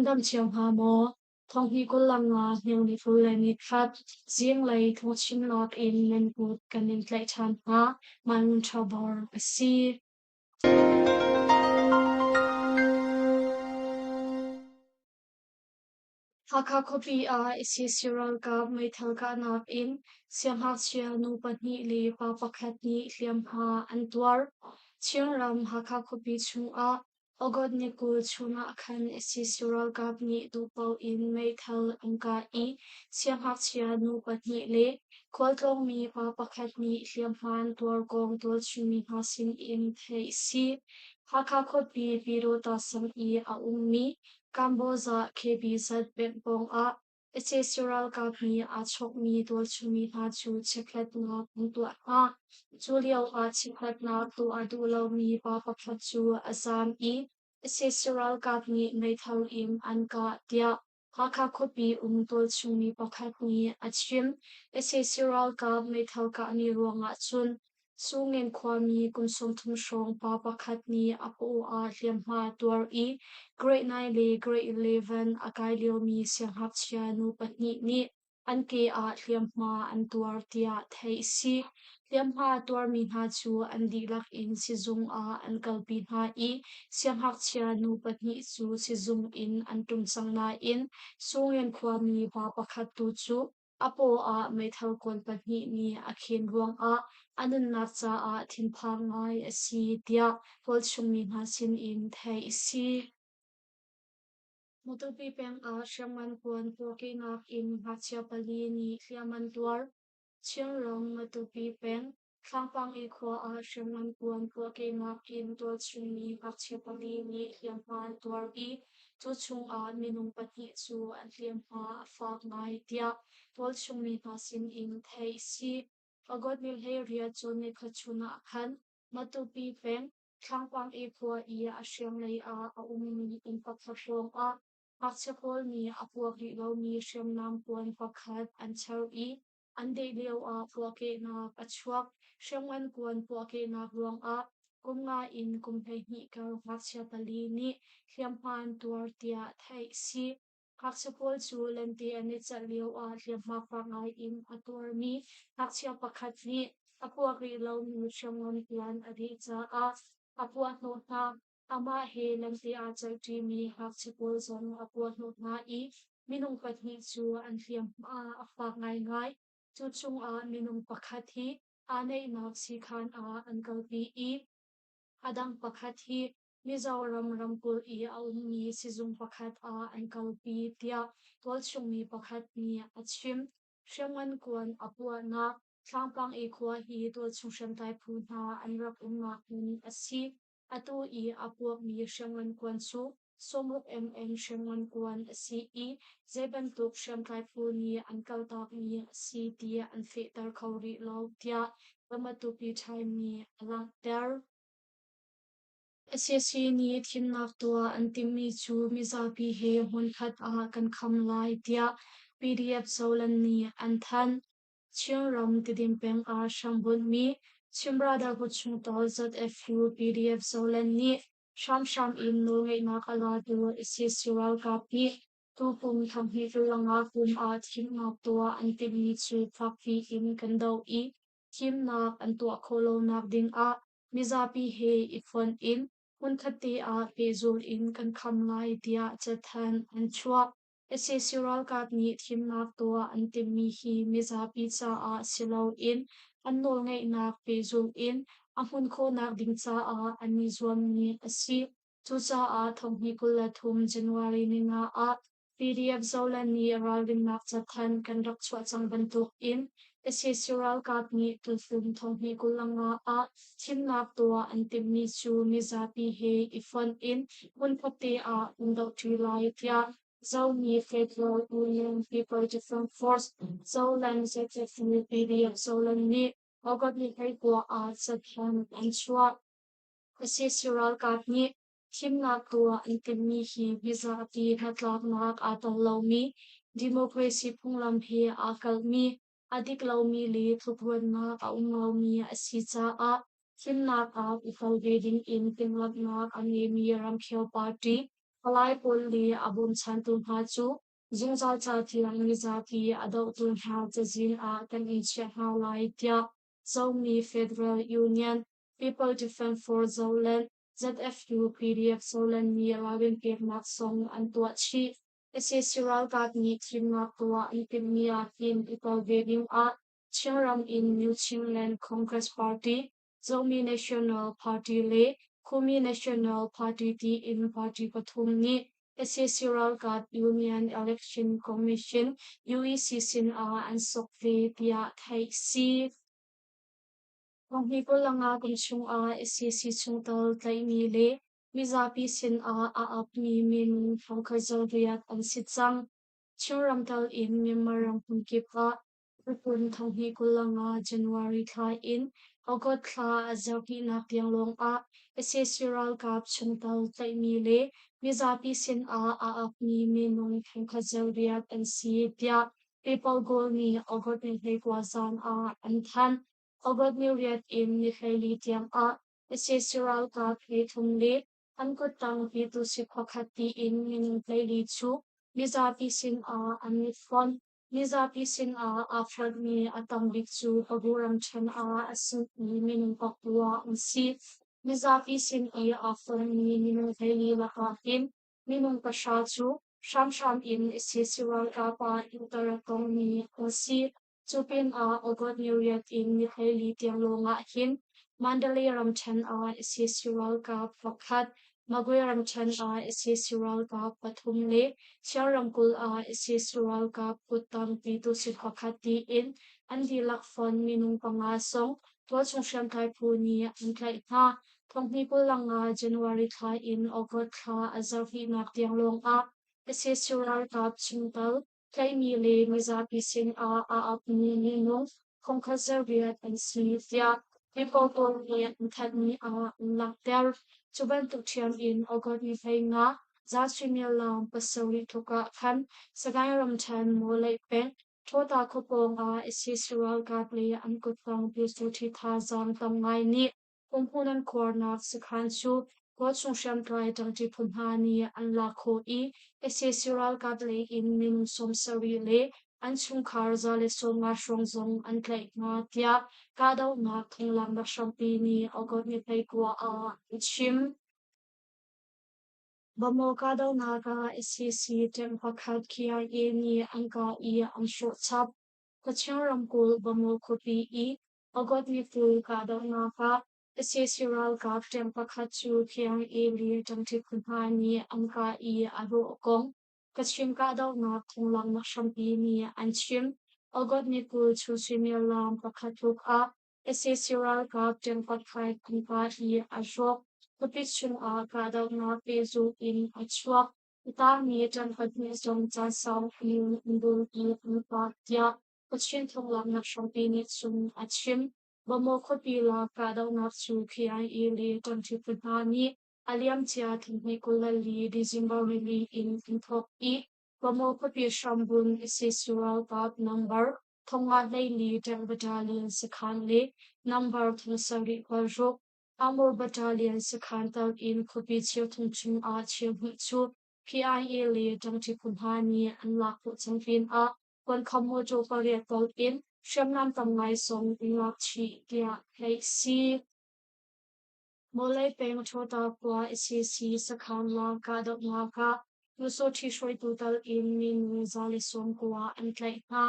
Nan dam cio hnga maw? Thonghnih 25 hniang ni 20 le ni khat zinglei phungchimnak in nan kut kan in tlaih ṭhan hna. Mah ngun ṭha bor a si. Hakha khuapi ah sac ralkap meithal kahnak in siangngakchia nu pahnih le pa pakhat nih hliamhma an tuar. Chinram Hakha khuapi chungah August ni 20 chungah khan sac ralkap nih duhpaoh in meithal an kah i siangngakchia nu pahnih le khualtlawngmi pa pakhat nih hliamhma an tuar kong tualchungmi hna sinin theih a si. Hakha khuapi Pyidawta sang i a ummi Kamboza KBZ peng pawngah sac ralkap nih aa chawkmi tualchungmi hna cu chekhlatnak an tuah hna. Cu lioah chekhlatnak tuah a duh lomi pa pakhat cu a zaam i sac ralkap nih meithal in an kah tiah Hakha khuapi um tualchungmi pakhat nih a chim. Sac ralkap meithal kahmi ruangah cun Sungen khuami kum 30 hrawng pa pakhat nih a paw ah hliamhma a tuar i Grade 9 le Grade 11 a kai liomi siangngakchia nu pahnih nih an ke ah hliamhma an tuar tiah theih a si. Hliamhma a tuarmi hna cu an dihlak in sizung ah an kalpi hna i siangngakchia nu pahnih cu sizung in an ṭum cang nain Sungen khuami pa pakhat tu cu A paw ah meithal kuan pahnih nih a khen ruangah a nunnak caah thinphang ngai a si tiah tualchungmi hna sinin theih a si. Matupi peng ah hriamngan kuan puahkehnak in ngakchia pali nih hliam an tuar. Chinram Matupi peng Thlangpang i khua ah hriamngan kuan puahkehnak in tualchungmi ngakchia pali nih hliamhma an tuar i cu chungah minung pahnih cu an hliamhma a fak ngai tiah tualchungmi hna sinin theih a si. August ni 18 cawn nikhat chun ah khan Matupi peng Thlangpang i khua i a hriamlei ah a ummi inn pakhat ruangah ngakchia pawl nih a puak rih lomi hriamnam kuan pakhat an char i An deh lioah puahkehnak a chuak. Hriamngan kuan puahkehnak ruangah kum nga in kum 12 kar ngakchia pali nih hliamhma an tuar tiah theih a si. Ngakchia pawl cu lente an i celh lioah hliamhma fak ngai in a tuarmi ngakchia pakhat nih a puak rih lomi hriamngan kuan a deh caah a puahhnawh hna. Amah he lente aa celhṭimi ngakchia pawl zong a puahhnawh hna i minung pahnih cu an hliamhma a fak ngaingai. Cu chungah minung pakhat hi aa neihnak siikhan ah an kalpi i a dang pakhat hi Mizoram ramkulh i a ummi sizung pakhat ah an kalpi tiah tualchungmi pakhat nih a chim. Hriamngan kuan a puahnak Thlangpang i khua hi tualchung hriamtlai phu hna an rak umnak hmun a si. Atu i a puakmi hriamngan kuan cu 60 mm hriamngan kuan a si i zei bantuk hriamtlai phu nih an kaltakmi a si ti an fehter kho rih lo tiah The Matupi Time nih a langhter. Sac nih thimnak tuah an timhmi cu mizapi he hmunkhat ah kan kham lai tiah PDF Zoland nih an thanh. Chinram Tidim peng ah hrambunhmi Chin Brotherhood chungtel ZFU PDF Zoland nih hramhram in nawlngeihnak a latu sac ralkap nih tukum thanghnih 25 kum ah thimnak tuah an timhmi cu fakpi in kan doh i thimnak an tuah khawh lonak ding ah mizapi he i fonh in hmunkhat te ah pehzul in kan kham lai tiah cathanh an chuah. Sac ralkap nih thimnak tuah an timhmi hi mizapi caah si loin an nawlngeihnak pehzulh in a hmun khawhnak ding caah an i zuammi a si. Cucaah thonghnih 23 January ninga ah PDF Zoland nih ralrinnak cathanh kan rak chuah cang bantuk in sac ralkap nih tukum thonghnih 25 ah thimnak tuah an timhmi cu mizapi he i fonh in hmunkhat te ah an dohṭi lai tiah Zomi Federal Union People Defence Force Zoland ZFU PDF Zoland nih August ni 19 ah cathanh an chuah. Sac ralkap nih thimnak tuah an timhmi hi mizapi hnatlaknak aa tel lomi democracy phunglam he aa kalhmi a dik lomi le tlukruannak a um lomi a si caah thimnak ah i tel ve dingin timhlamhnak a ngeimi ramkhel party. Palai pawl le a bawmchantu hna cu zungzal ca tiang mizapi a dohtu hna cazin ah kan in chiah hna lai tiah Zomi Federal Union, People Defence for Zoland, ZFU, PDF Zoland nih ralrin peknak zong an tuah chih. Sac ralkap nih thimnak tuah an timhmi ah hin i tel ve ding ah Chinram in New Chinland Congress Party, Zomi National Party le Khumi National Party tiin party pathum nih sac ralkap Union Election Commission UEC sinah an sok ve tiah theih si. Thonghni 25 kum chungah sac chungtel tlaihmi le mizapi sinah a apmi minung thongkhat 800 an si cang. Chinram tal in Myanmar ram hmunkip ah Tukum 2025 January thla in August thla a zarhhnihnak tiang lawngah sac ralkap chungtel tlaihmi le mizapi sinah aa apmi minung thongkhat 800 an si tiah People Goal nih August ni 29 zan ah an thanh. August ni 8 in ni 14 tiang ah sac ralkap 33 le an kuttang pyituhsi khuakhat tiin minung 14 cu mizapi sinah an i fonh. Mizapi sinah aa foihmi a tam bik cu Pagu ramṭhen ah a si i minung pakua an si. Mizapi sin i aa foihmi minung 14 lakah hin minung pahra cu hramhram in sac ralkap ah inter a tongmi an si. Cu pinah August ni 8 in ni 14 tiang lawngah hin Mandalay ramṭhen ah sac ralkap pakhat, Magwe ramṭhen ah sac ralkap pathum le Shan ramkulh ah sac ralkap kuttang pyituhsit pakhat tiin an dihlak fonh minung panga zong tualchung hriamtlai phu nih an tlaih hna. Thonghni 25 January thla in August thla a zarhhnihnak tiang lawngah sac ralkap chungtel tlaihmi le mizapi sinah aa apmi minung thongkhat 800 an si tiah People pawl nih an thanhmi ah an langhter. Cu bantuk ṭhiam in August ni 15 zan suimilam 7 tluk ah khan Sagaing ramṭhen Mawleih peng Ṭhawta khua pawng ah sac ralkap le an kuttang pyusawṭhi thazaang tam ngai nih Umhmun an khuarnak sakhan cu tualchung hriamtlai ṭangṭi phu hna nih an lak khawh i sac ralkap lei in minung 70 le an chungkhar 150 hrawng zong an tlaih hna tiah kahdohnak thonglaknak hrampi nih August ni 29 ah an chim. Bamaw kahdohnak ah sac ṭemh pakhat KIA nih an kah i an hrawh chap. Kachin ramkulh Bamaw khuapi i August ni 20 kahdohnak ah sac ralkap ṭem pakhat cu KIA le ṭangṭi phu hna nih an kah i a rawh kong Kachin kahdohnak thonglaknak hrampi nih an chim. August ni 20 chun suimilam pakhat tluk ah sac ralkap ṭem pakhat an kah i a hrawk. Khuapi chungah kahdohnak pehzulh in a chuak. A tangmi ṭem pahnih zong caan saupi an dul i an kah tiah Kachin thonglaknak hrampi nih cun a chim. Bamaw khuapi lak kahdohnak cu KIA le ṭangṭi phu hna nih a liamcia 2024 December rili in an thawk i Bamaw khuapi hrambunh sac ralkap number 524 Tank Battalion sakhan le number 76 Armor Battalion sakhan tal in khuapi cheuthum chungah cheuhnih cu KIA le ṭangṭi phu hna nih an lak khawh cang pinah Kuankham mawṭaw pariat tolh in hriamnam tam ngai zong an lak chih tiah theih a si. Mawlei peng Ṭhawta khua sac sakhan lak kahdohnak ah Pyusawṭhi hruaitu tal in minung 190 an tlaih hna.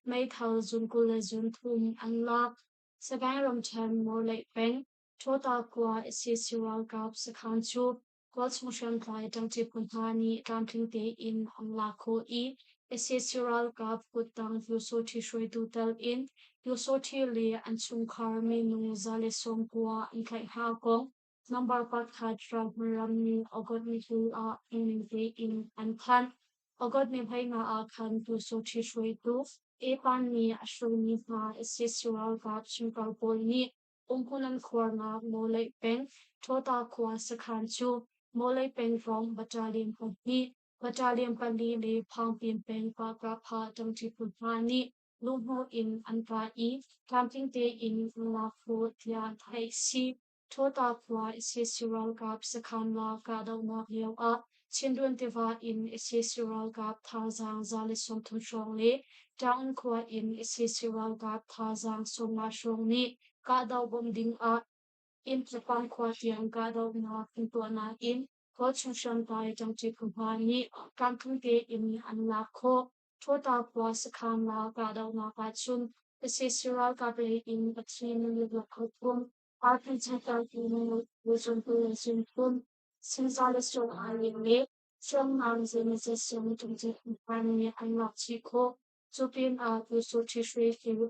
Meithal zun 23 an lak. Sagaing ramṭhen Mawleih peng Ṭhawta khua sac ralkap sakhan cu Kawlchung hriamtlai ṭangṭi phu hna nih tlamtling tein an lak khawh i sac ralkap kuttang Pyusawṭhi hruaitu tel in Pyusawṭhi le an chungkhar minung 190 an tlaih hna kong number 1 ralhmun nih August ni 20 ah phungning tein an thanh. August ni 15 ah khan Pyusawṭhi hruaitu Epan nih a hruaimi hna sac ralkap chungtel pawl nih Umhmun an khuarnak Mawleih peng Ṭhawta khua sakhan cu Mawleih peng hrawng battalion pahnih, battalion pali le Phangpin peng Pahkahpha ṭangṭi phu hna nih luhhnawh in an kah i tlamtling tein an lak khawh tiah theih a si. Ṭhawta khua sac ralkap sakhan lak kahdohnak lioah Chindwin tiva in sac ralkap thazaang 130 hrawng le Taung khua in sac ralkap thazaang 50 hrawng nih kahdoh bawmh ding ah Innpang khua tiang kahdohnak an tuah nain khuachung hriamtlai ṭangṭi phu hna nih tlamtling tein an lak khawh. Ṭhawta khua sakhan la kahdohnak ahcun sac ralkap lei in a thimi ruak thum, RPG tartu 20 le Sinza le Sung aa le hriamnam zeimawzat zong ṭangṭi phu hna nih an lak chih khawh. Cu pinah Pyusawhti Shwe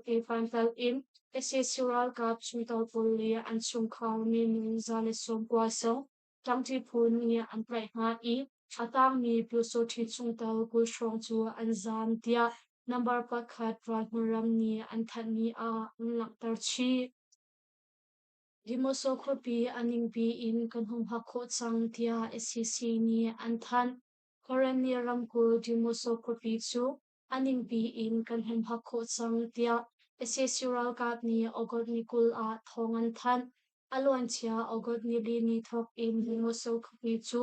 hi vantal in sac ralkap chungtel pawl le an chungkhar minung 190 zong ṭangṭi phu nih an tlaih hna i a tangmi Pyusawhti chungtel 20 hrawng cu an zaam tiah number 1 ralhmun nih an thanhmi ah an langhter chih. Demoso khuapi a ningpi in kan humhak khawh cang tiah sac nih an thanh. Karenni ramkulh Demoso khuapi cu a ningpi in kan humhak khawh cang tiah sac ralkap nih August ni 20 ah thawng an thanh. A luancia August nili ni thawk in Demoso khuapi cu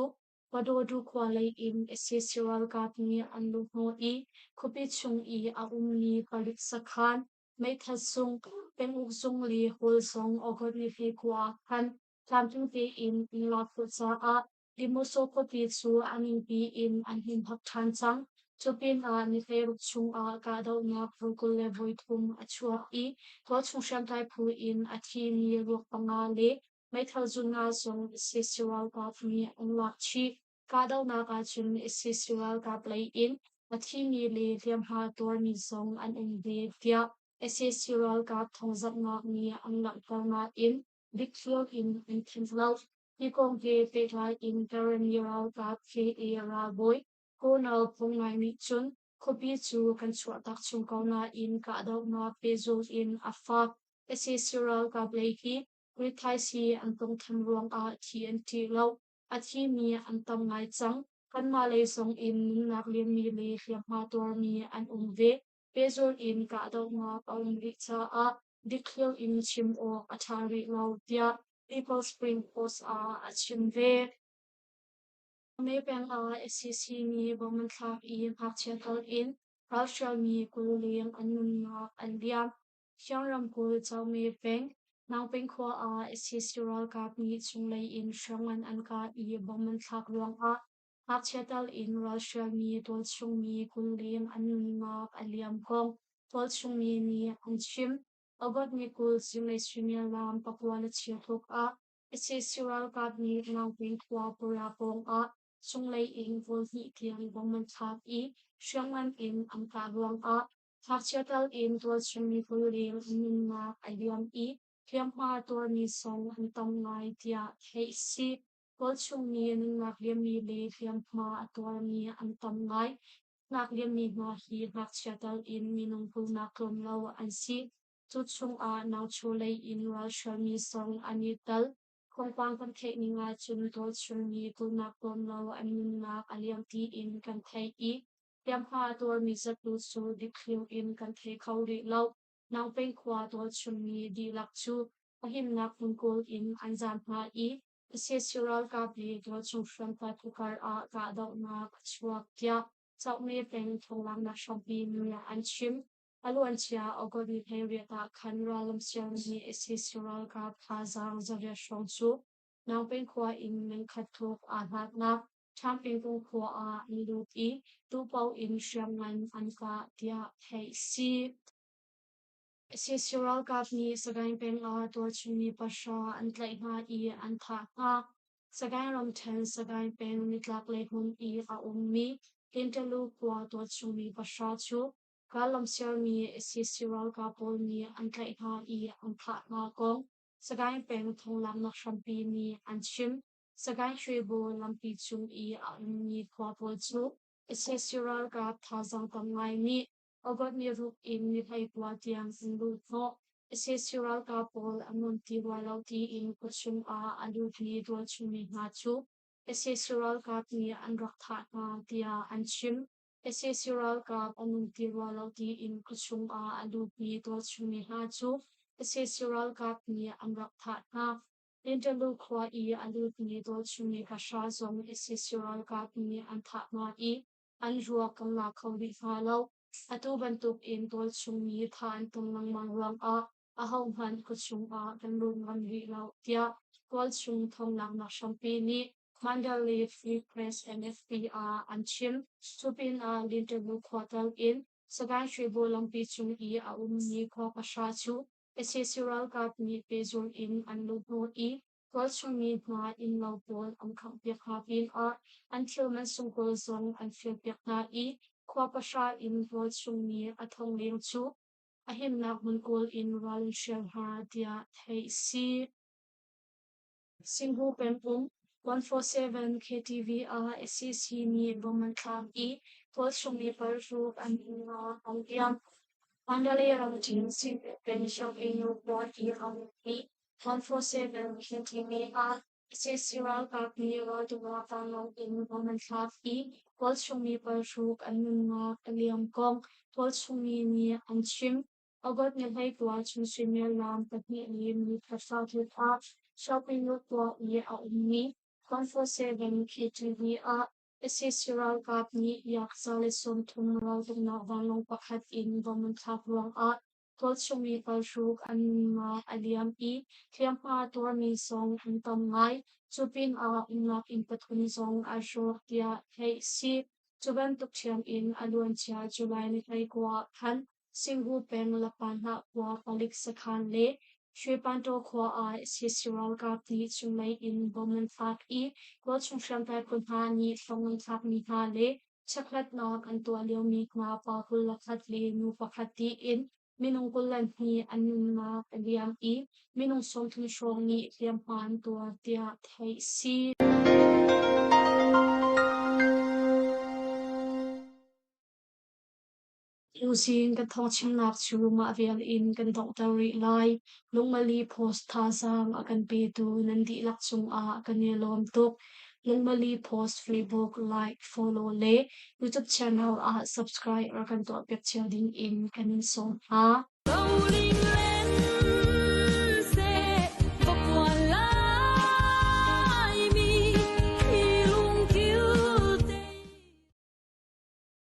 Padodu khua lei in sac ralkap nih an luhhnawh i khuapi chung i a ummi palik sakhan, meithal sung, penguk zung le hall zong August ni 29 ah khan tlamtling tein an lak khawh caah Demoso khuapi cu a ningpi in an humhak ṭhan cang. Cu pinah ni 16 chungah kahdohnak voi 23 a chuak i tualchung hriamtlai phu in a thimi ruak panga le meithal zun nga zong sac ralkap nih an lak chih. Kahdohnak ahcun sac ralkap lei in a thimi le hliamhma tuarmi zong an um ve tiah sac ralkap thawngzamhnak nih an langhter nain dikthliar in an thanh lo. Hi kong he pehtlai in Karenni ralkap KA ralbawi Colonel Phung Ngai nih cun khuapi cu kan chuahtak chung ko nain kahdohnak pehzulh in a fak. Sac ralkap lei hi rithaisii an tongtham ruangah thi an ṭih lo. A thimi an tam ngai cang. Kanmah lei zong in nunnak liammi le hliamhma tuarmi an um ve. Pehzulh in kahdohnak a um rih caah dikthliar in chim awk a ṭha rih lo tiah People's Spring Post ah a chim ve. May peng ah sac nih bom an thlak i ngakchia tal in ralhrialmi 20 leng an nunnak an liam. Siang ramkulh Caumi peng Nangping khua ah sac ralkap nih cunglei in hriamngan an kah i bom an thlak ruangah ngakchia tal in ralhrialmi tualchungmi 20 leng an nunnak a liam kong tualchungmi nih an chim. August ni 20 zinglei suimilam 9 le cheu tluk ah sac ralkap nih Nangping khua Pura pawng ah cunglei in vawi hnih tiang bom an thlak i hriamngan in an kah ruangah ngakchia tal in tualchungmi 20 leng an nunnak a liam i hliamhma tuarmi zong an tam ngai tiah theih a si. Tualchungmi nunnak liammi le hliamhma a tuarmi an tam ngai. Nak liammi hna hi ngakchia tal in minung kulnak tlawm lo an si. Cu chungah nauchaw lei in ralhrialmi zong an i tel. Thawngpang kan theih ning ahcun tualchungmi kulnak tlawm lo an nunnak a liam tiin kan theih i hliamhma a tuarmi zat tu cu dikthliu in kan thei kho rih lo. Nangpeng khua tualchungmi dihlak cu a himnak hmun kawl in an zaam hna i sac ralkap le tualchung hriamtlai phu kar ah kahdohnak a chuak tiah Caukme peng thawnglanghnak hrampi nih an chim. A luancia August ni 18 ah khan rallam sialmi sac ralkap thazaang 800 hrawng cu Nangpeng khua in meng khat tluk aa hlatnak Ṭhampingkung khua ah an lut i tupo in hriamngan an kah tiah theih a si. Sac ralkap nih Sagaing peng ah tualchungmi pahra an tlaih hna i an thah hna. Sagaing ramṭhen Sagaing peng nitlaklei hmun i a ummi Tintalu khua tualchungmi pahra cu rallam sermi sac ralkap pawl nih an tlaih hna i an thah hna kong Sagaing peng thonglaknak hrampi nih an chim. Sagaing Shwebo lampi cung i a ummi khua pawl cu sac ralkap thazaang tam ngai nih August ni ruk in ni 19 tiang an luh hnawh. Sac ralkap pawl an um ti rua lo tiin khuachung ah a lutmi tualchungmi hna cu sac ralkap nih an rak thah hna tiah an chim. Sac ralkap an um ti rua lo tiin khuachung ah a lutmi tualchungmi hna cu sac ralkap nih an rak thah hna. Lintalu khua i a lutmi tualchung pahra zong sac ralkap nih an thah hna i an ruak kan la kho rih hna lo. Atu bantuk in tualchung mi thah an ton lengmang ruangah ahohmanh khuachung ah kan lut ngam rih lo, tiah tualchung thawnglaknak hrampi nih Mandalay Free Press NFP ah an chim. Cu pinah Lintalu khua tal in Sagaing Shwebo lampi cung i a ummi khua pahra cu sac ralkap nih pehzulh in an luhhnawh i tualchungmi hna innlo pawl an khanghpiak hna pinah an thil mansung pawl zong an firpiak hna i khua pahra in tualchungmi a thong leng cu a himnak hmun kawl in ral an hrial hna tiah theih a si. Singhu pengum 147 KTV ah sac nih bom an thlak i tualchungmi paruk an nunnak an liam. Mandalay ramṭhen Singhu peng Shopinu khua i a ummi 147 KTV ah sac ralkap nih raltuknak vanlawng in bom an thlak i tualchungmi paruk an nunnak a liam kong tualchungmi nih an chim. August ni 19 chung suimilam pahnih le minute pahra tluk ah shopping tuah i a ummi 147 KTV ah sac ralkap nih yak 130 raltuknak vanlawng pakhat in bom an thlak ruangah tualchungmi paruk an nunnak a liam i hliamhma tuarmi zong an tam ngai. Cu pinah umnak inn pathum zong aa hrawk tiah theih a si. Cu bantuk ṭhiam in a luancia July ni 19 ah khan Singhu peng Lapanah khua palik sakhan le Shwepantaw khua ah sac ralkap nih cunglei in bom an thlak i tualchung hriamtlai phu hna nih thong an thlakmi hna le chekhlatnak an tuah liomi hna pa 21 le nu pakhat tiin minung 22 an nunnak a liam i minung 30 hrawng nih hliamhma an tuar tiah theih a si. Tuzing kan thawngchimnak cu mah vial in kan donghter rih lai. Lungmali Post thazaang a kan petu nan dihlak cungah kan i lawm tuk. Lungmali Post Facebook like, follow le YouTube channel ah subscribe rak kan tuahpiak cio ding in kan in sawm hna. Rolling land.